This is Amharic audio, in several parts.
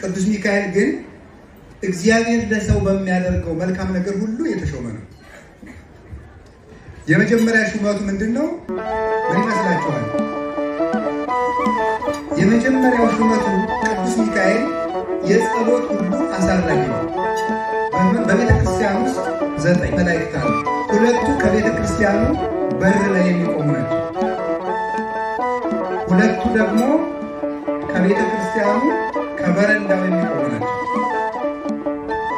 ቅዱስ ሚካኤል ግን እግዚአብሔር ለሰው በሚያደርገው መልካም ነገር ሁሉ የተሾመ ነው። የመጀመሪያ ሹመቱ ምንድን ነው? ምን ይመስላችኋል? የመጀመሪያው ሹመቱ ቅዱስ ሚካኤል የጸሎት ሁሉ አሳራጊ ነው። በቤተ ክርስቲያን ውስጥ 9 መላእክት አሉ። 2ቱ ከቤተ ክርስቲያኑ በር ላይ የሚቆሙ ናቸው። 2ቱ ደግሞ ከቤተ ክርስቲያኑ ከበረንዳው የሚቆሙ ናቸው።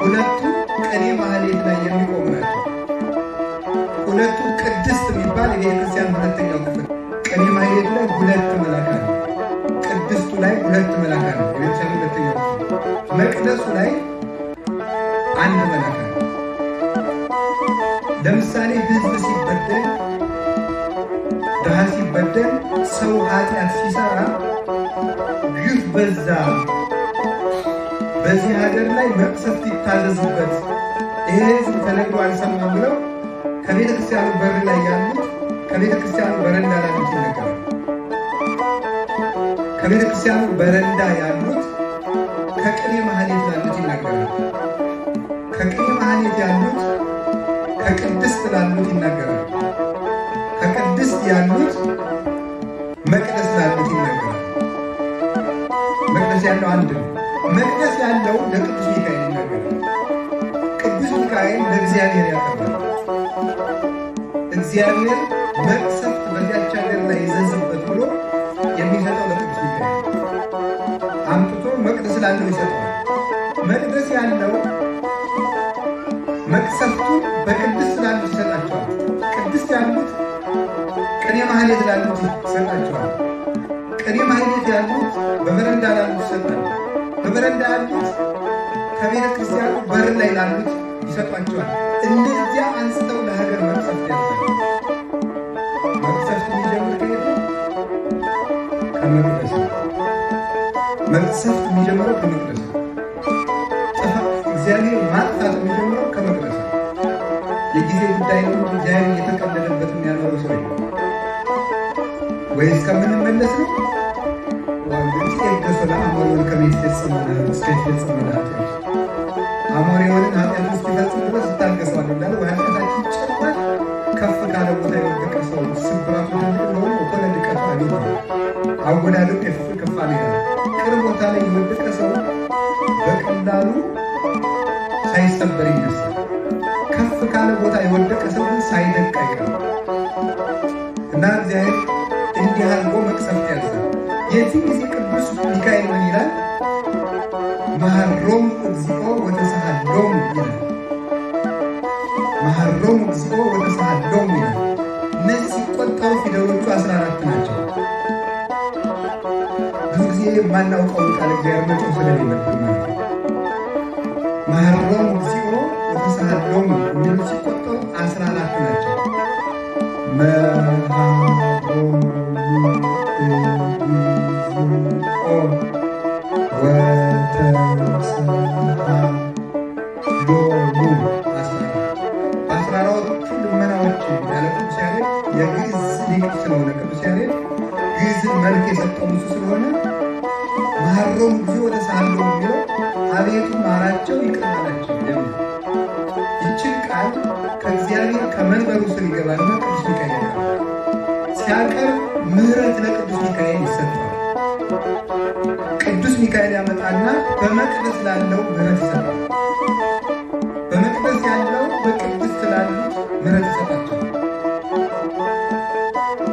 2ቱ ቅኔ ማህሌት ላይ የሚቆሙ ናቸው። 2ቱ ቅድስት የሚባል የቤተ ክርስቲያን ሁለተኛው ክፍል ቅኔ ማህሌቱ ላይ 2 መልአክ አሉ። ቅድስቱ ላይ 2 መልአክ አሉ። የቤተ ክርስቲያኑ ሁለተኛው ክፍል መቅደሱ ላይ 1 መልአክ አለ። ለምሳሌ ሕዝብ ሲበደል፣ ድሃ ሲበደል፣ ሰው ኃጢአት ሲሰራ ግፍ በዛ፣ በዚህ ሀገር ላይ መቅሰፍት ይታዘዝበት፣ ይሄ ሕዝብ ተነግሮ አልሰማም ብለው ከቤተ ክርስቲያኑ በር ላይ ያሉት ከቤተ ክርስቲያኑ በረንዳ ላሉት ይነገራል። ከቤተ ክርስቲያኑ በረንዳ ያሉት ከቅኔ ማህሌት ላሉት ይናገራል። ከቅኔ ማህሌት ያሉት ከቅድስት ላሉት ይናገራል። ከቅድስት ያሉት መቅደስ ላሉት ይናገራል። መቅደስ ያለው አንድ ነው። መቅደስ ያለው ለቅዱስ ሚካኤል ይናገራል። ቅዱስ ሚካኤል ለእግዚአብሔር ያቀርባል። እግዚአብሔር መቅሰፍት በዚያች ሀገር ላይ ይዘዝበት ብሎ የሚሰጠው ለቅዱስ ሚካኤል አምጥቶ መቅደስ ላለው ይሰጠዋል። መቅደስ ያለው መቅሰፍቱ በቅድስት ላሉት ይሰጣቸዋል። ቅድስት ያሉት ቅኔ ማህሌት ላሉት ይሰጣቸዋል። ቅኔ ማህሌት ያሉት በበረንዳ ላሉት ይሰጣል። በበረንዳ ያሉት ከቤተ ክርስቲያኑ በር ላይ ላሉት ይሰጧቸዋል። እነዚያ አንስተው ለሀገር መቅሰፍት ያዛሉ። መቅሰፍት የሚጀምር ከየት ነው? ከመቅደስ ነው። መቅሰፍት የሚጀምረው ከመቅደስ ነው። እግዚአብሔር ማጥፋት የሚጀምረው ከመቅደስ ነው። የጊዜ ጉዳይ ነው። እግዚአብሔር እየተቀደደበት የሚያኖረው ሰው የለም። ወይስ ከምንመለስ ነው? ዋንግጭ ለአሞሪውን ከሚፈጽም እስከሚፈጽም ኃጢአቱ አሞሪውንን ኃጢአቱ እስኪፈጽም ድረስ እታገሰዋለሁ እንዳለ በኃጢአታችን ጭራሽ ከፍ ካለ ቦታ የወደቀ ሰው ስብራቱ ትልቅ እንደሆነ ወኮነ ድቀቱ አቤት ነው። አወዳደቁ ከፍ አለ ይላል። ቅርብ ቦታ ላይ የወደቀ ሰው በቀላሉ ሳይሰበር ይነሳል። ከፍ ካለ ቦታ የወደቀ ሰው ግን ሳይደቅ አይቀርም እና እግዚአብሔር እንዲህ አድርጎ መቅሰፍት ያዛል። የዚህ ጊዜ ቅዱስ ሚካኤል ምን ይላል? መሐሮሙ እግዚኦ ወተሳሃሎሙ ይላል። መሐሮሙ እግዚኦ ወተሳሃሎሙ ይላል። እነዚህ ሲቆጠሩ ፊደሎቹ 14 ናቸው። ብዙ ጊዜ የማናውቀውን ቃል እግዚአብሔር መጮህ ስለሌለብን ማለት ነው። መሐሮሙ እግዚኦ ወተሳሃሎሙ የሚሉት ሲቆጠሩ 14 ናቸው። መሐሮሙ እግዚኦ ወተሳሃሎሙ 14 በ14ቱ ልመናዎች ያለ ቅዱስ ያሬድ የግዕዝ ሊቅ ስለሆነ ቅዱስ ያሬድ ግዕዝን መልክ የሰጠው እሱ ስለሆነ መሐሮሙ እግዚኦ ወተሳሃሎሙ የሚለው አቤቱ ማራቸው ይቅር በላቸው የሚል ይችን ቃል ከእግዚአብሔር ከመንበሩ ስር ይገባልና ቅዱስ ሚካኤል ያቀርባል። ሲያቀርብ ምሕረት ለቅዱስ ሚካኤል ይሰጠዋል። ቅዱስ ሚካኤል ያመጣና በመቅደስ ላለው ምሕረት ይሰጠዋል። በመቅደስ ያለው በቅድስት ላሉት ምሕረት ይሰጣቸዋል።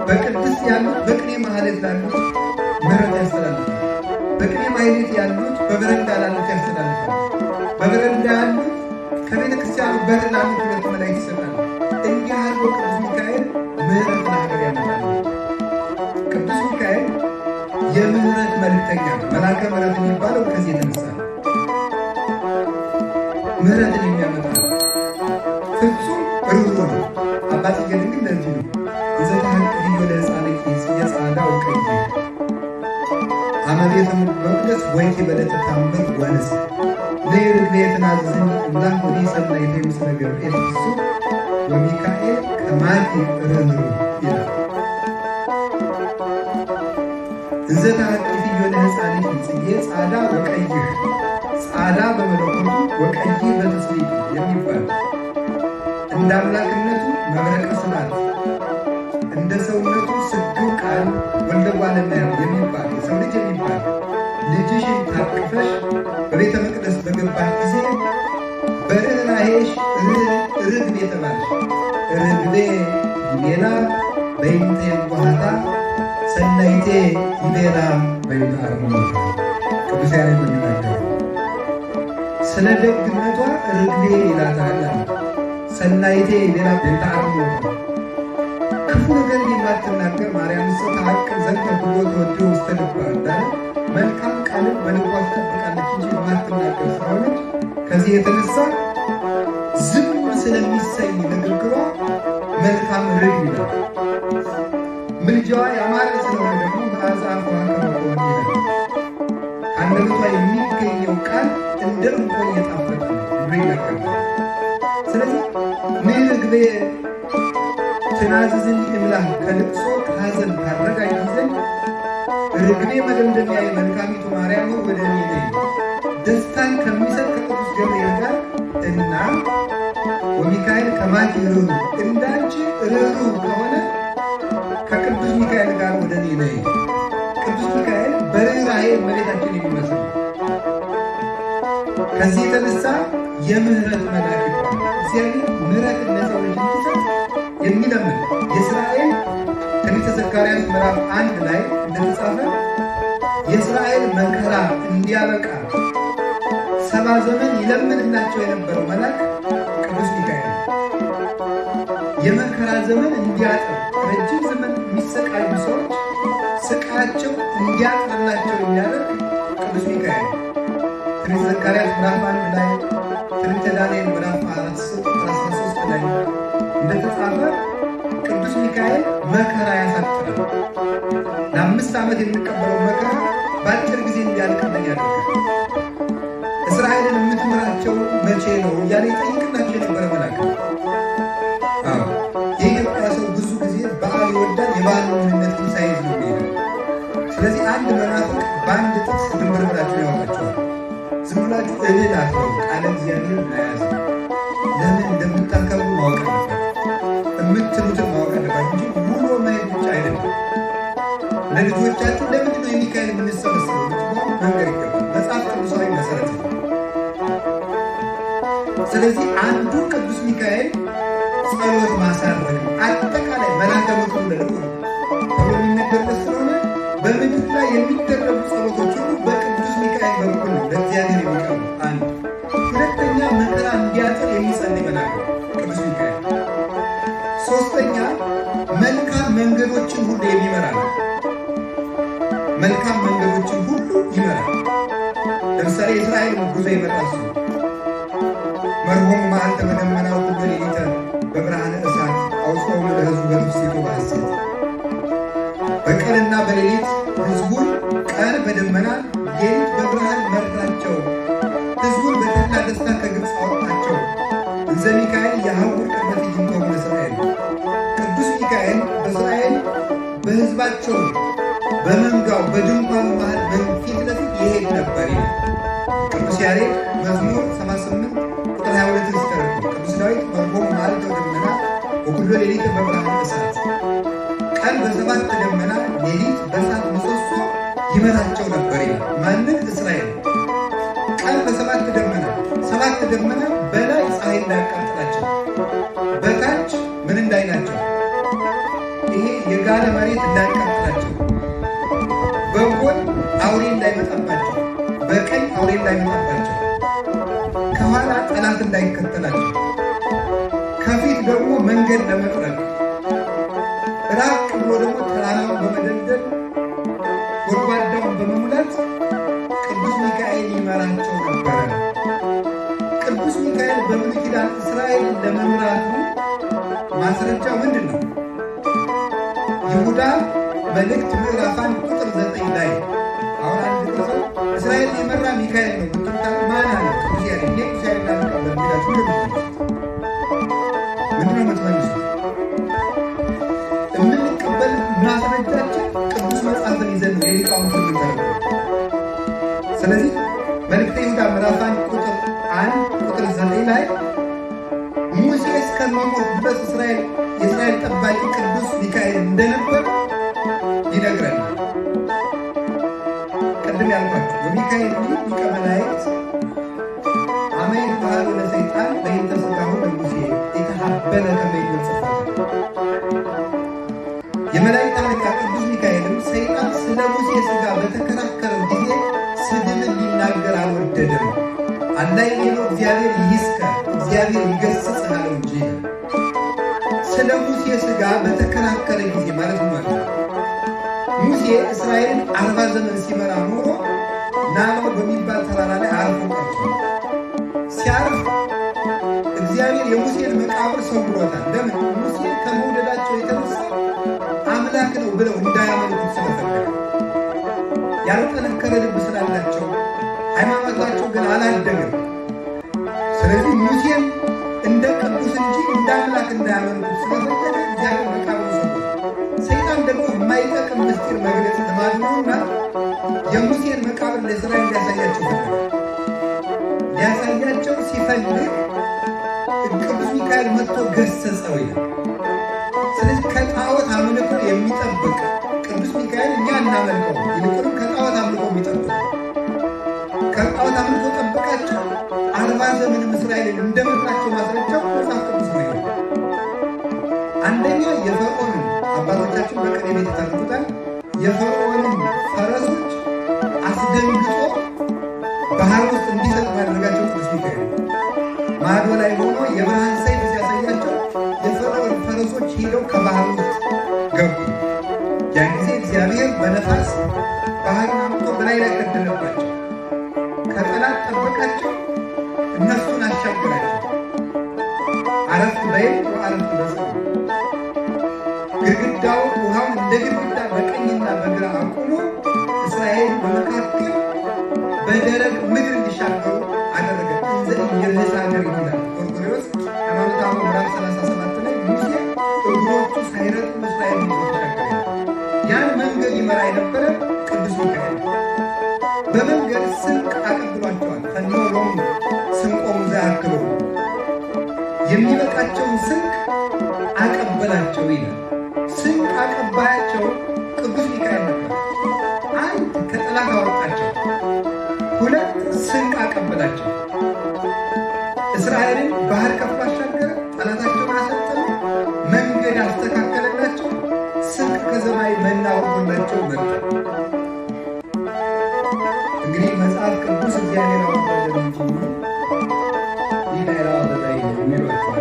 በቅድስት ያሉት በቅኔ ማህሌት ላሉት ምሕረት ያስተላልፋል። በቅኔ ማህሌት ያሉት በበረንዳ ላሉት ያስተላልፋል። በበረንዳ ያሉት ከቤተ ክርስቲያኑ በር ላሉት 2 መላእክት ይሰጣሉ። እንዲህ አድርጎ ቅዱስ ሚካኤል ምሕረት ለሀገር ያመጣል። ቅዱስ ሚካኤል የምህረት መልእክተኛ ነው። መልአከ ምሕረት የሚባለው ከዚህ የተነሳ ነው። ምህረትን የሚያመጣ ነው። ፍጹም ርኅሩህ ነው። አባትዬ ድንግል ለዚህ ነው እንዘ ተሐቅፍዮ ለሕፃንኪ የጻዕዳ ወቀይሕ አመ ቤተ መቅደስ ወይኪ በለተ ታምር ወንጽ ንርግቤ ትናዝዝኒ እምላክ ወዲ ሰናይቴ ምስለ ገብርኤል ፍጹም ወሚካኤል ከማኪ ርኅሩህ ይላል። እንዘ ተሐቅፍዮ ለሕፃንኪ ጽጌ ጻዕዳ ወቀይሕ ጻዕዳ በመለኮቱ ወቀይ በትስብእቱ የሚባል፣ እንደ አምላክነቱ መብረቀ ስብሐት፣ እንደ ሰውነቱ ስግው ቃል ወልደ እጓለ እመሕያው የሚባል፣ የሰው ልጅ የሚባል ልጅሽን ታቅፈሽ በቤተ መቅደስ በገባሽ ጊዜ በርኅራኄሽ ርግብ የተባልሽ፣ ርግቤ ይቤላ በይንተ የዋሃታ፣ ሰናይቴ ይቤላ በይንተ አርምሞታ። ቅዱስ ያሬድ ነው የሚናገረው። ስለ ደግነቷ ርግቤ ይላታል አለ። ሰናይቴ ይቤላ በይንተ አርምሞታ፣ ክፉ ነገር የማትናገር ማርያም ተአቅብ ዘንተ ኩሎ ተወድዮ ውስተ ልባ እንዳለ መልካም ቃልን በልቧ ትጠብቃለች እንጂ የማትናገር ስለሆነች ከዚህ የተነሳ ዝም ስለሚሰኝ ንግግሯ መልካም ርግብ ይላል። ምልጃዋ ያማረ ስለሆነ ደግሞ መዓዛ አፏ ከመ ይላል። ከአንደበቷ የሚገኘው ቃል እንደ እንኮይ የጣፈጠ ነው ብሎ ይናገራል። ስለዚህ ንርግቤ ትናዝዝኒ እምላህ፣ ከልቅሶ ከሐዘን ታረጋጊ ዘንድ ርግቤ መደምደሚያ መልካሚቱ ማርያም ሆይ ወደ እኔ ነይ፣ ደስታን ከሚሰጥ ከቅዱስ ገብርኤል ጋር እና ወሚካኤል ከማኪ ርኅሩህ፣ እንዳንቺ ርኅሩህ ከሆነ ከቅዱስ ሚካኤል ጋር ወደ እኔ ነይ። ቅዱስ ሚካኤል በርኅራኄ እመቤታችን የሚመስል፣ ከዚህ የተነሳ የምህረት መልአክ ይባላል። እግዚአብሔር ምህረትን ለሰው ልጅ እንዲሰጥ የሚለምን፣ የእስራኤል ትንቢተ ዘካርያስ ምዕራፍ 1 ላይ እንደተጻፈ የእስራኤል መከራ እንዲያበቃ 70 ዘመን ይለምንላቸው የነበረው መልአክ ቅዱስ ሚካኤል ነው። የመከራ ዘመን እንዲያጥር፣ ረጅም ዘመን የሚሰቃዩ ሰዎች ስቃያቸው እንዲያጥርላቸው የሚያደርግ ቅዱስ ሚካኤል ነው። ትንቢተ ዘካርያስ ምዕራፍ 1 ላይ፣ ትንቢተ ዳንኤል ምዕራፍ 13 ላይ እንደተጻፈ ቅዱስ ሚካኤል መከራ ያሳጥራል። ለ5 ዓመት የሚቀበለው መከራ በአጭር ጊዜ እንዲያልቅልን ያደርጋል። እስራኤልን የምትምራቸው መቼ ነው እያለ ይጠይቅላቸው የነበረ መልአክ ነው። አዎ፣ የኢትዮጵያ ሰው ብዙ ጊዜ በዓል ይወዳል። የበዓል ምንነት ግን ሳይዝ ነው የሚሄደው። ስለዚህ አንድ መናፍቅ በአንድ ጥቅስ ድንብር ብላችሁ ያወጣቸዋል። ዝም ብላችሁ እልል አትበሉ። ቃለ እግዚአብሔር መያዝ ነው። ለምን እንደምታከብሩ ማወቅ አለባችሁ። የምትሉትን ማወቅ አለባችሁ እንጂ ውሎ መሄድ ብቻ አይደለም። ለልጆቻችሁ ለምንድን ነው የሚካኤል የምንሰበሰበው ብትባሉ መንገር ይገባል። መጽሐፍ ቅዱሳዊ መሰረት ነው። ስለዚህ አንዱ ቅዱስ ሚካኤል ጸሎት ማሳረግ ነው። አጠቃላይ መላከ ምክሩ ለልዑል ተብሎ የሚነገርለት ስለሆነ በምድር ላይ የሚደረጉ ጸሎቶች ሁሉ በቅዱስ ሚካኤል በኩል ነው ለእግዚአብሔር የሚቀርቡ። አንድ፣ ሁለተኛ መከራ እንዲያጥር የሚጸልይ መልአክ ነው ቅዱስ ሚካኤል። ሶስተኛ መልካም መንገዶችን ሁሉ የሚመራ ነው። መልካም መንገዶችን ሁሉ ይመራል። ለምሳሌ የእስራኤል ጉዞ የመራ እሱ፣ መርሆሙ መዓልተ በደመና ወኩሎ ሌሊተ በብርሃነ እሳት፣ አውጽኦሙ ለሕዝቡ በትፍስሕቱ በሐሴት፣ በቀንና በሌሊት ሕዝቡን ቀን በደመና ሌሊት በብርሃን መራቸው። ሕዝቡን በተድላ ደስታ ከግብፅ አወጣቸው። እንዘ ሚካኤል የሐውር ቅድመ ትዕይንቶሙ ለእስራኤል፣ ቅዱስ ሚካኤል በእስራኤል በሕዝባቸው በመንጋው በድንኳኑ መሃል ፊት ለፊት ይሄድ ነበር ይላል። ቅዱስ ያሬድ መዝሙር 78 ቁጥር 22 ሲተረጉም፣ ቅዱስ ዳዊት መርሆሙ መዓልተ በደመና ወኩሎ ሌሊት በብርሃነ እሳት፣ ቀን በሰባት ደመና ሌሊት በእሳት ምሰሶ ይመራቸው ነበር ይላል። ማንን? እስራኤል። ቀን በሰባት ደመና፣ ሰባት ደመና በላይ ፀሐይ እንዳያቃጥላቸው፣ በታች ምን እንዳይላቸው፣ ይሄ የጋለ መሬት እንዳያቃጥላቸው፣ በጎን አውሬ እንዳይመጣባቸው፣ በቀኝ አውሬ እንዳይመጣባቸው፣ ከኋላ ጠላት እንዳይከተላቸው፣ ከፊት ደግሞ መንገድ ለመጥረግ፣ ራቅ ብሎ ደግሞ ተራራውን በመደልደል ጎድጓዳውን በመሙላት ቅዱስ ሚካኤል ይመራቸው ነበረ። ቅዱስ ሚካኤል በብሉይ ኪዳን እስራኤልን ለመምራቱ ማስረጃው ምንድን ነው? ይሁዳ መልእክት ምዕራፍ 1 ቁጥር 9 ላይ። አሁን አንድ ሰው እስራኤልን የመራ ሚካኤል ነው ብትሉት ማን አለ? ቅዱስ ያሬድ፣ እኔ ቅዱስ ያሬድ አልቀበልም ቢላችሁ ምንድን ነው የምትመልሱት? የምንቀበል ማስረጃችን ቅዱስ መጽሐፍን ይዘን ነው የሊቃውንት የምንተረጉመው። ስለዚህ መልእክተ ይሁዳ ምዕራፍ 1 ቁጥር 1 ቁጥር 9 ላይ ሙሴ እስከሚሞት ድረስ የእስራኤል ጠባቂ ቅዱስ ሚካኤል እንደነበር ይነግረናል። ቅድም ያልኳቸው ወሚካኤል ሊቀ መላእክት አመ ይትበሃሉ ለሰይጣን በእንተ ሥጋሁ ለሙሴ የተሀበለ ከመ ይገጽ። የመላእክት አለቃ ቅዱስ ሚካኤልም ሰይጣን ስለ ሙሴ ሥጋ በተከራከረው ጊዜ ስድብን ሊናገር አልወደደም። አላ ይቤሎ እግዚአብሔር ይስከ እግዚአብሔር ይገስጽህ አለው እንጂ። ስለ ሙሴ ሥጋ በተከራከረ ጊዜ ማለት ነው። ሙሴ እስራኤልን 40 ዘመን ሲመራ ኖሮ ናባው በሚባል ተራራ ላይ አርፎ ቀርቷል። ሲያርፍ እግዚአብሔር የሙሴን መቃብር ሰውሮታል። ለምን? ሙሴን ከመውደዳቸው የተነሳ አምላክ ነው ብለው እንዳያመልኩት ስለፈለገ፣ ያልጠነከረ ልብ ስላላቸው ሃይማኖታቸው ግን አላደገም። ስለዚህ ሙሴን እንደ ቅዱስ እንጂ እንደ አምላክ እንዳያመልኩት ስለፈለገ እግዚአብሔር መቃብሩ ሰውሮታል። ሰይጣን ደግሞ የማይጠቅም ምስጢር መግለጽ ልማድ ነውና የሙሴን መቃብር ለእስራኤል ሊያሳያቸው ፈለገ። ሊያሳያቸው ሲፈልግ ቅዱስ ሚካኤል መጥቶ ገሰጸው ይላል። ስለዚህ ከጣዖት አምልኮ የሚጠብቅ ቅዱስ ሚካኤል እኛ እናመልከው፣ ይልቁንም ከጣዖት አምልኮ የሚጠብቅ ከጣዖት አምልኮ ጠበቃቸው። 40 ዘመንም እስራኤልን እንደመራቸው ማስረጃው መጽሐፍ ቅዱስ ነው። አንደኛ የፈርዖንን አባቶቻችን በቅኔ ቤት ተርኩታል። የፈርዖንን ፈረሶች አስደንግጦ ባህር ውስጥ እንዲሰጥ ማድረጋቸው ቅዱስ ሚካኤል ማዶ ላይ ሆኖ የብርሃን ሰይፍ ሲያሳያቸው የፈርዖን ፈረሶች ሄደው ከባህር ውስጥ ገቡ። ያን ጊዜ እግዚአብሔር በነፋስ ባህርን አምጥቶ በላይ ላይ ከደነባቸው። ከጠላት ጠበቃቸው፣ እነሱን አሻገራቸው። አረፍት በይም ወአረፍት በጽኑ ግድግዳው ውሃውን እንደ ግድግዳ በቀኝና በግራ አቁሞ እስራኤል በመካከል በደረቅ ምድር እንዲሻገሩ አደረገ። እንዘ ኢየርሳ ሀገር ይላል ጎርጎርዮስ ሃይማኖተ አበው ምዕራፍ 37 ላይ ሙሴ እግሮቹ ሳይረጥቡ እስራኤል ተሻገረ። ያን መንገድ ይመራ የነበረ ቅዱስ ሚካኤል በመንገድ ስንቅ አቀብሏቸዋል። ፈኖ ሎሙ ስንቆሙ ዘያክሉ የሚበቃቸውን ስንቅ አቀበላቸው ይላል። ስንቅ አቀባያቸው ቅዱስ ሚካኤል ነበር። አንድ ከጠላት አወጣቸው፣ ሁለት ስንቅ አቀበላቸው። እስራኤልን ባህር ከፍሎ አሻገረ፣ ጠላታቸውን አሰጠመ፣ መንገድ አስተካከለላቸው፣ ስንቅ ከሰማይ መና ወርዶላቸው መጣ። እንግዲህ መጽሐፍ ቅዱስ እግዚአብሔር አወረደ እንጂ ሚካኤል አወረደ የሚሏቸዋል።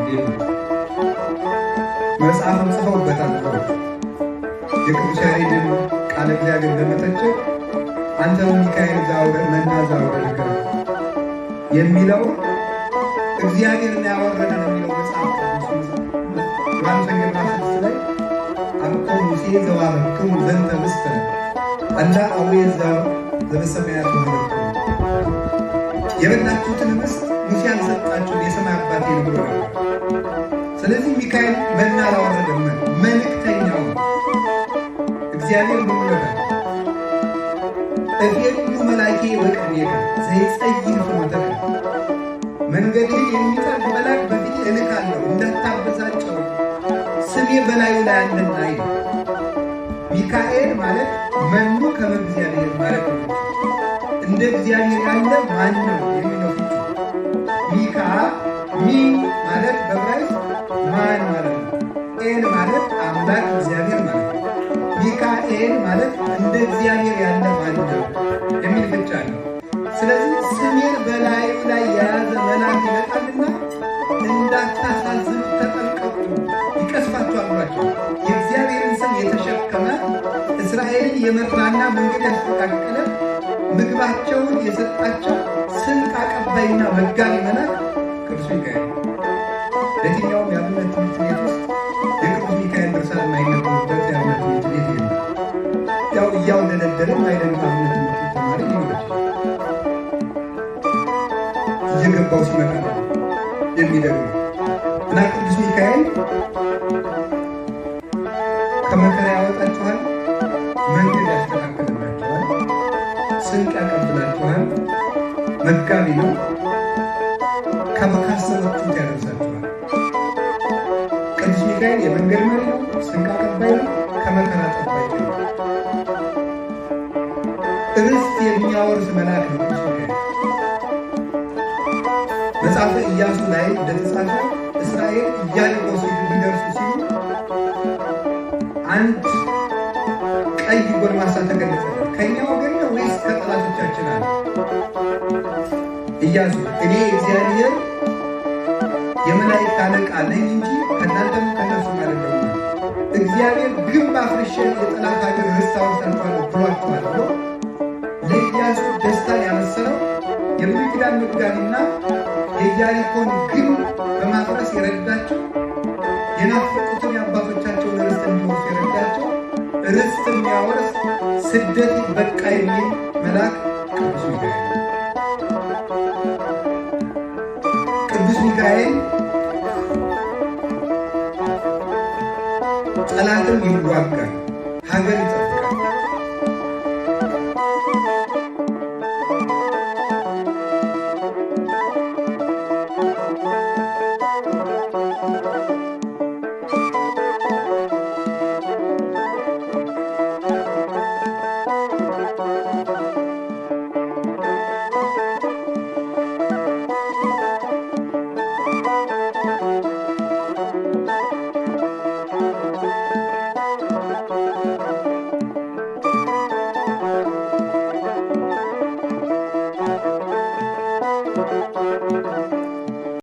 መጽሐፍም ጽፈውበታል። የቅዱስ ያሬድን ቃለ እግዚአብሔር ለመተቸት አንተ ሚካኤል መና ዘአውረድከ የሚለው እግዚአብሔርን ያወረደ ነው የሚለው መጽሐፍ ቅዱስ ዮሐንስ ወንጌል ምዕራፍ 6 ላይ አኮ ሙሴ ዘዋረድክሙ ዘንተ ኅብስተ አላ አቡየ ዘበሰማያት ወሀበክሙ፣ የበላችሁትን ኅብስት ሙሴ አልሰጣችሁም የሰማይ አባቴ ነው ብሎ ነበር። ስለዚህ ሚካኤል መና አላወረደም፣ መልእክተኛው እግዚአብሔር ብሎታል። እፌኑ መላኬ በቅድሜከ ዘይጸይር ፍኖተከ፣ መንገድህን የሚጠርግ መልአክ በፊት እልካለሁ እንዳታበሳጨው ስሜ በላዩ ላይ አለና ይላል። ሚካኤል ማለት መኑ ከመ እግዚአብሔር ማለት ነው። እንደ እግዚአብሔር ያለ ማን ነው የሚለው ፍቹ። ሚካ ሚ ማለት በዕብራይስጥ ማን ማለት ነው። ኤል ማለት አምላክ እግዚአብሔር ማለት ነው። ሚካኤል ማለት እንደ እግዚአብሔር ያለ ማን ነው የሚል ፍቻ ነው። ስለዚህ ስሜን በላዩ ላይ የያዘ መልአክ ይመጣልና እንዳታሳዝኑ ተጠንቀቁ፣ ይቀስፋችኋል ብሏቸው። የእግዚአብሔርን ስም የተሸከመ እስራኤልን የመራና መንገድ ያስተካከለ ምግባቸውን የሰጣቸው ስንቅ አቀባይና መጋቢ መልአክ ቅዱስ ሚካኤል። ለየትኛውም የአብነት ትምህርት ቤት ውስጥ የቅዱስ ሚካኤል ድርሳን የማይነበብበት የአብነት ትምህርት ቤት የለም። ያው እያውደለደለ የማይደግም አብነት ትምህርት ቤት ተማሪ ሊኖር ይችላል። እየገባው ሲመጣ ነው የሚደግመው። እና ቅዱስ ሚካኤል ከመከራ ያወጣችኋል፣ መንገድ ያስተካክልላችኋል፣ ስንቅ ያቀብላችኋል፣ መጋቢ ነው። ካሰባችሁት ያደርሳችኋል። ቅዱስ ሚካኤል የመንገድ መሪ ነው። ስንቅ አቀባይ ነው። ከመከራ ጠባቂ ነው። ርስት የሚያወርስ መልአክ ነው ቅዱስ ሚካኤል። መጽሐፈ ኢያሱ ላይ እንደተጻፈ እስራኤል ኢያሪኮ ሊደርሱ ሲሉ አንድ ቀይ ጎልማሳ ተገለጸለት። ከእኛ ወገን ነው ወይስ ከጠላቶቻችን አለ። ኢያሱ እኔ እግዚአብሔር የመላእክት አለቃ ነኝ እንጂ ከእናንተም ከእነርሱም አይደለሁም። እግዚአብሔር ግንብ አፍርሼ የጠላት ሀገር ርስት አወርሳችኋለሁ ብሏችኋል ብሎ ለኢያሱ ደስታን ያመሰለው የብሉይ ኪዳን መጋቢና የኢያሪኮን ግንብ በማፍረስ የረዳቸው፣ የናፈቁትን የአባቶቻቸውን ርስት እንዲወርሱ የረዳቸው፣ ርስት የሚያወርስ፣ ስደት በቃ የሚል መልአክ ቅዱስ ሚካኤል። ቅዱስ ሚካኤል ጠላትን ይዋጋል፣ ሀገር ይጠብቃል።